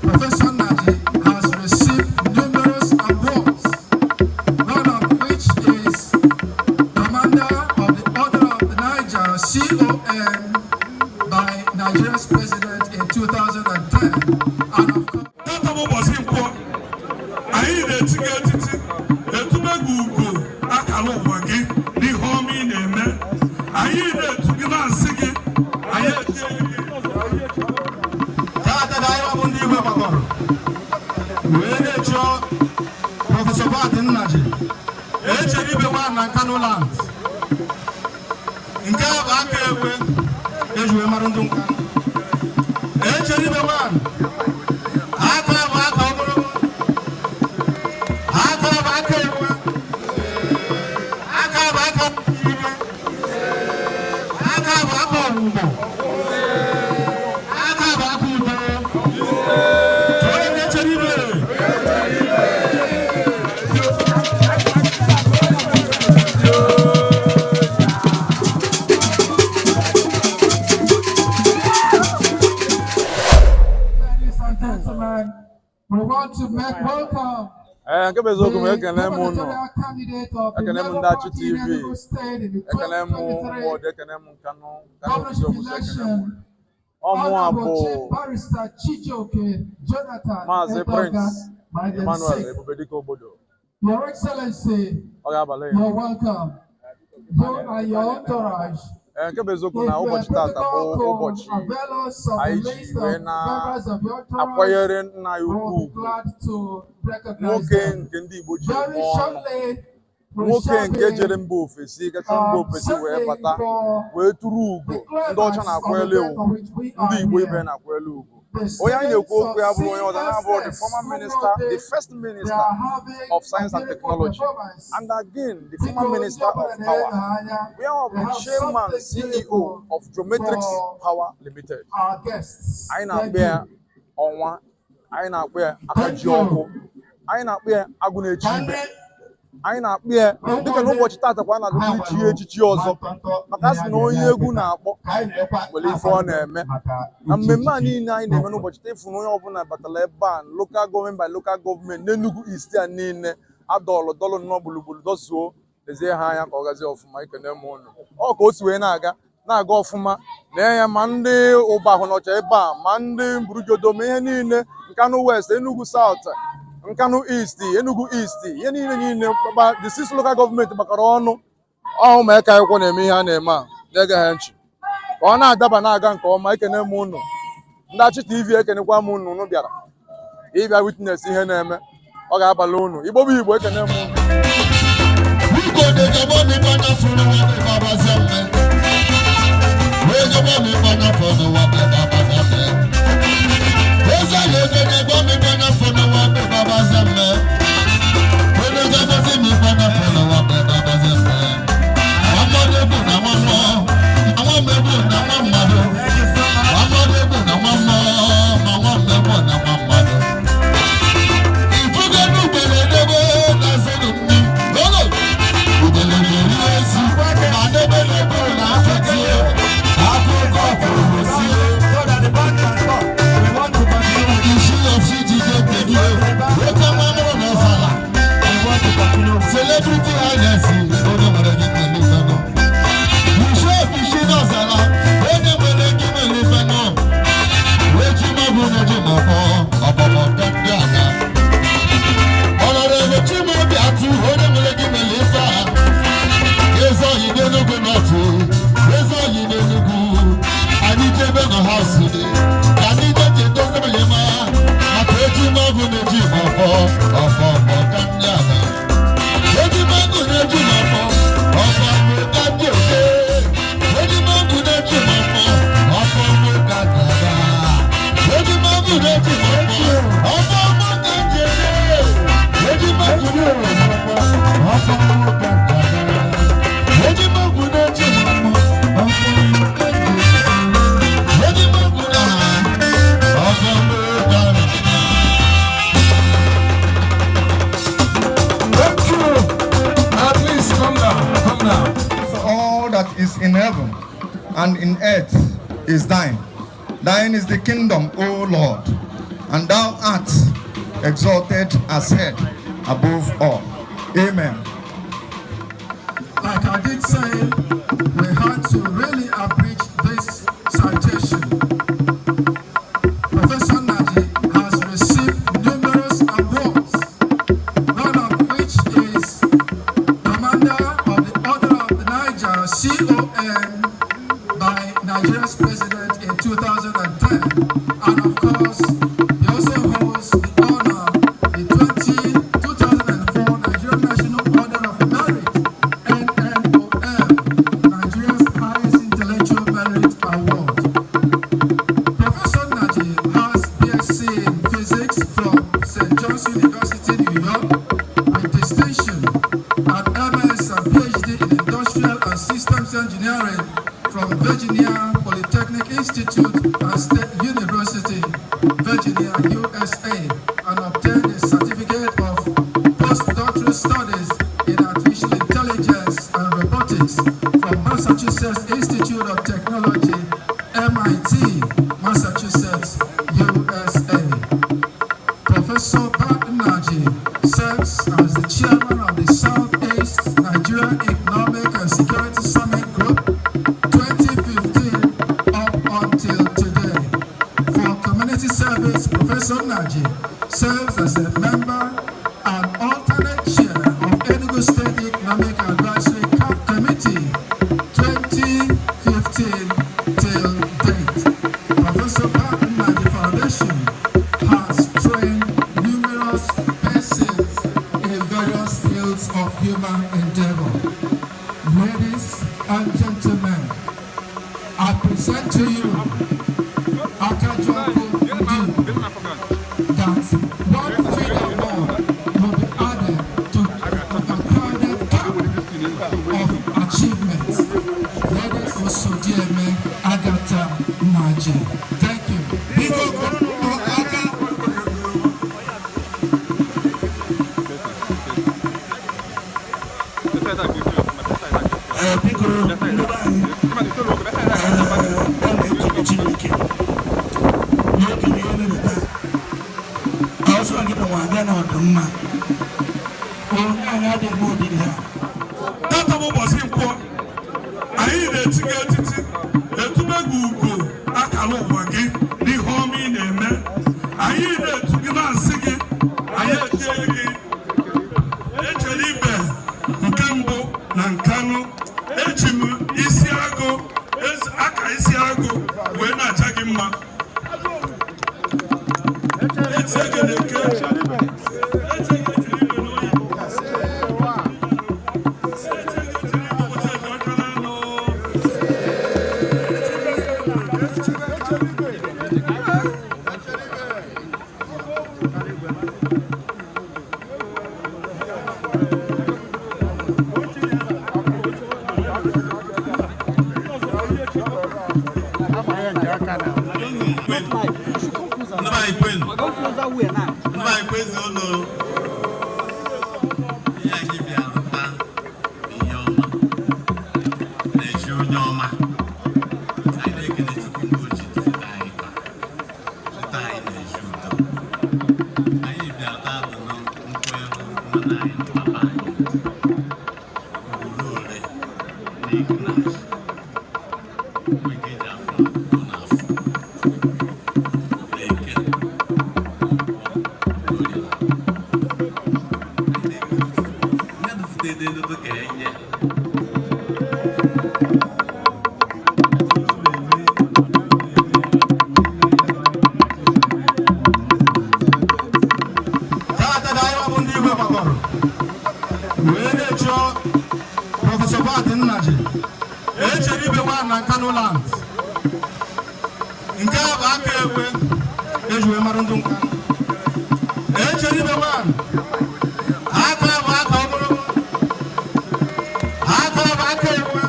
Professor Nnaji has received numerous awards, one of which is Commander of the Order of the Niger, CON, by Nigeria's president in 2010. And of course, Tata bụ ụbọchị Nkwọ. Anyị na-eti gị etiti, etube gị ugo akara ụwa gị n'ihe ọma ị na-eme. Anyị na-etu gị, na-asị gị anyị etie gị. Taata ka anyị bụ ndị igwe gbakọrọ wee na-echọ Professor Pat Nnaji, echere ibe nwa na Nkanu land. Nke a bụ aka ekwe eji wee mara ndị Nkanu. Echere ibe nwa, aka bụ aka ogologo, aka bụ aka ekwe, aka bụ aka ike, aka bụ aka ọgwụgwọ, aka bụ aka udo. Tụọ ya, echere ibe. Ladies and gentlemen, we want to make welcome Ee, nke bụ eziokwu m, ekene m ụnụ. Candidate of the Ekene m Labour ndị Achị Party in TV. Enugu State in the Ekene m 2023 ụmụọdụ, ekene m Nkanụ Nkanụ governorship Obosi, ekene m. election. Ọmụa bụ Honorable Chief Barrister Chijioke Jonathan Maazị Edoga Prince by the Emmanuel sake. Ebubedike Obodo. Your Excellency, Ọ ga-abalị ya. you're welcome. You and your entourage. Ee, nke bụ eziokwu na ụbọchị tata bụ ụbọchị anyị ji wee na-akwanyere nna ya ukwu ugwu, nwoke nke ndị Igbo ji eme ọnụ, nwoke nke jere mba ofesi, gacha mba ofesi wee bata wee tụrụ ugo ndị ọcha na-akwanyere ugwu, ndị Igbo ibe na-akwanyere ugwu. Onye anyị na-ekwu okwu ya bụrụ onye ọzọ na-abụrụ the former minister, the first minister of science and technology, and again the former minister of power. We have the chairman, CEO of Geometrics Power Limited. Our guests. Anyị na-akpọ ya ọnwa, anyị na-akpọ ya aka ji ọkụ, anyị na-akpọ ya agụ na-echi ibe, anyị na-akpọ ya dịka n'ụbọchị taata kwa a na-agụkọ ichi ya echichi ọzọ, maka a sị na onye egwu na-akpọ nwere ife ọ na-eme na mmemme a niile anyị na-eme n'ụbọchị taa. Ịfụ na onye ọbụla batara ebe a, local government by local government n'Enugu East a niile, adọlụ dọlụ nnọọ gburugburu, dọzuo lezie ha anya ka ọ gazie ọfụma. Ekene m ụnụ. Ọ ka o si wee na-aga na-aga ọfụma na ya, ma ndị ụbahụ nọcha ebe a, ma ndị Mburujodo, ma ihe niile, Nkanu West, Enugu South, Nkanu East, Enugu East, ihe niile niile gba the six local government gbakọrọ ọnụ. Ọ ụmụaka akwụkwọ na-eme ihe a na-eme a, na-ege ha ntị ka ọ na-adaba na-aga nke ọma. Ekene m ụnụ, ndị Achị TV, ekenekwa m ụnụ. Ụnụ bịara ịbịa witness ihe na-eme, ọ ga-abalị ụnụ. Igbo bụ Igbo, ekene m ụnụ. Biko dejọba mi gbanya furu wa bí bàbá sẹ́mi. Wejọba mi gbanya furu wa bí bàbá sẹ́mi. Wẹ́sàlẹ̀ dejọba mi gbanya furu wa bí bàbá sẹ́mi. Wejọba sí mi gbanya furu wa bí bàbá sẹ́mi. Ọmọdé bù náà wọ́n mọ́, àwọn mẹ́bù náà wọ́n mọ́dọ̀. Ọmọdé bù náà wọ́n mọ́, àwọn mẹ́bù náà wọ́n mọ́dọ̀. Ìfúgẹ́dù gbèrè débé lásìkò mi. Lọ́lọ́. Udele na-eri ezi, ma debelebe na-afọtie, akụkọ kwuru si. Isi ofi jide kedu, nwoke mmanụ n'ọzara. Celebrity highness, onye nwere gị nwere ife nọ. Isi ofishi n'ọzara, onye nwere gị nwere ife nọ. Eji mabụ na eji mọkọ, ọbọbọ nke ndị aga. Ọnọrọ Chimaobi Atụ, onye nwere gị mere ife a. Eze oyi n'Enugu North, eze oyi n'Enugu. Anyị jebe na house dị, ka anyị jeje dozie ma maka eji mọgụ na-eji mọfọ, ọfọ ọfọ ka ndị ala. Eji mọgụ na-eji mọfọ, ọfọ ọfọ ka ndị oke. Eji mọgụ na-eji mọfọ, ọfọ ọfọ ka ndị ala. Eji mọgụ na-eji mọfọ, ọfọ ọfọ ka ndị oke. Eji mọgụ na-eji mọfọ, ọfọ ọfọ ka ndị ala. Eji mọgụ na-eji mọfọ, ọfọ ọfọ ka ndị oke. Eji mọgụ na ọfọ ọfọ ka ndị ala. Thank you. Please come down. Come down. All that is in heaven and in earth is thine. Thine is the kingdom, O Lord, and thou art exalted as head above all. Amen. Like I did say, we had to really abridge this citation. Professor Nnaji has received numerous awards, one of which is Commander of the Order of the Niger, CON, by Nigeria's president in 2010. And of course, he also holds the honor, the 2004 Nigerian National Order of Merit, NNOM, Nigeria's highest intellectual merit award. Professor Nnaji has BSc in Physics from St. John's University, New York, with distinction, and MS and PhD in Industrial and Systems Engineering from Virginia Polytechnic Institute and State University, Virginia, USA, and obtained a certificate of postdoctoral studies in artificial intelligence and robotics from Massachusetts Institute of Technology, MIT, Massachusetts, USA. Professor Pat Nnaji serves as the chairman of the Southeast Nigeria Economic and Security Summit Group 2015 up until today. For community service, Professor Nnaji serves as a member and alternate chair of Enugu State Economic Advisory Committee 2015 till date. Professor Pat Nnaji Foundation has trained numerous persons in various fields of human endeavor. Ladies and gentlemen, I present to you Akajiọkụ Ndigbo, that one figure more will be added to the crowded cap of achievements. Lady Osodieme Agatha Nnaji. Thank you. Biko kụrụ aka. Ee, biko, ndị be anyị, ee, ọ na-ekele Chineke na-ekele ihe mere taa. Ọsọ gị bụ nwa abịa na ọdịmma onye anyị adịghị eme ụdịrị ha. Tata bụ ụbọchị Nkwọ. Anyị na-eti gị etiti, etube gị ugo akara ụwa gị n'ihe ọma ị na-eme. Anyị na-etu gị na-asị gị, anyị etie gị echere ibe nke mbụ na Nkanụ. Eji m isi agụ aka isi agụ wee na-acha gị mma. Etie gị n'eke, etie gị echere ibe n'oyi, etie gị echere ibe ụbọchị eji aka n'anụ. Ndị be anyị, kwenu. Ndị be anyị, kwezuonu. Ihe anyị bịara taa bụ ihe ọma na-eji onye ọma. Anyị na-ekele Chukwu mgbe o ji zute anyị taa, zute anyị na-eji udo. Anyị bịara taa bụ na nkwere nwanne anyị na papa anyị ugboro ole n'Ignaz mgbe nke eji afọ ọ na-afụ na-eke orie. Mmadụ futere n'ụtụ ka enye. Tata ka anyị bụ ndị igwe gbakọrọ wee na-echọ Professor Pat Nnaji, echere ibe nwa na Nkanu land. Nke a bụ aka ekwe eji wee mara ndị Nkanụ. Echere ibe nwa, aka bụ aka ogologo, aka bụ aka ekwe,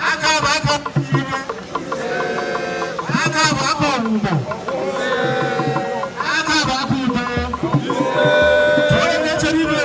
aka bụ aka ike, aka bụ aka ọgwụgwọ, aka bụ aka udo. Tụọ ya na echere ibe.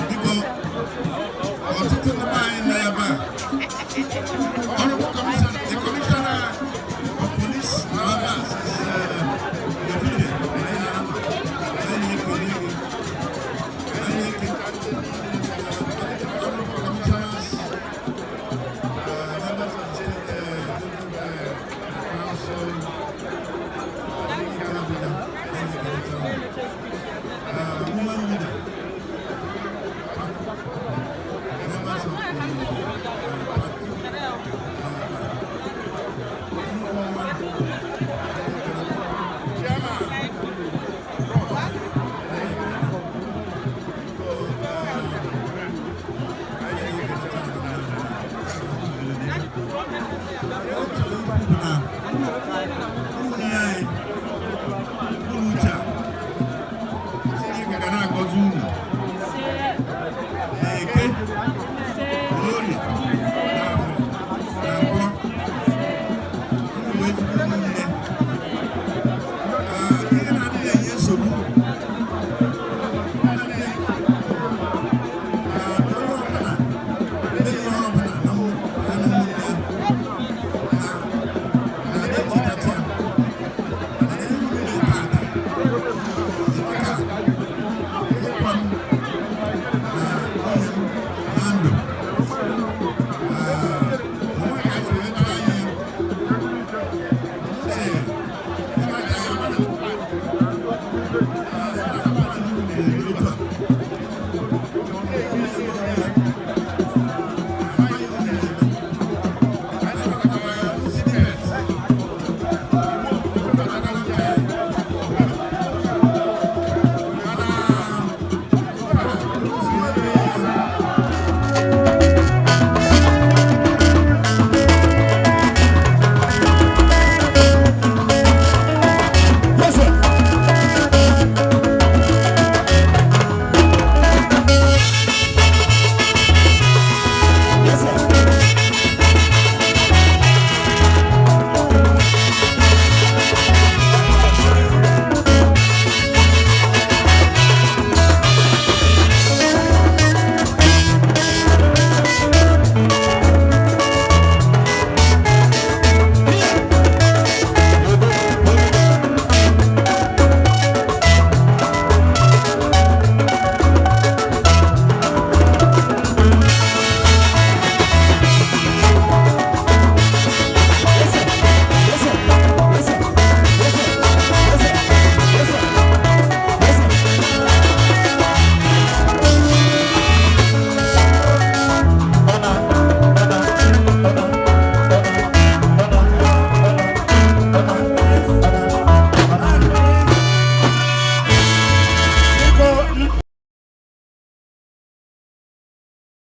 Biko, ọtụtụ ndị be anyị nọ ebe a. Honorable Commissioner, the Commissioner of Police nọ ebe a since yesterday. Anyị na-ekele gị. Anyị na-ekele Honorable Commissioners, members of the State Council, Abuja, anyị na-ekele woman leader, members of the party, ụmụnne anyị.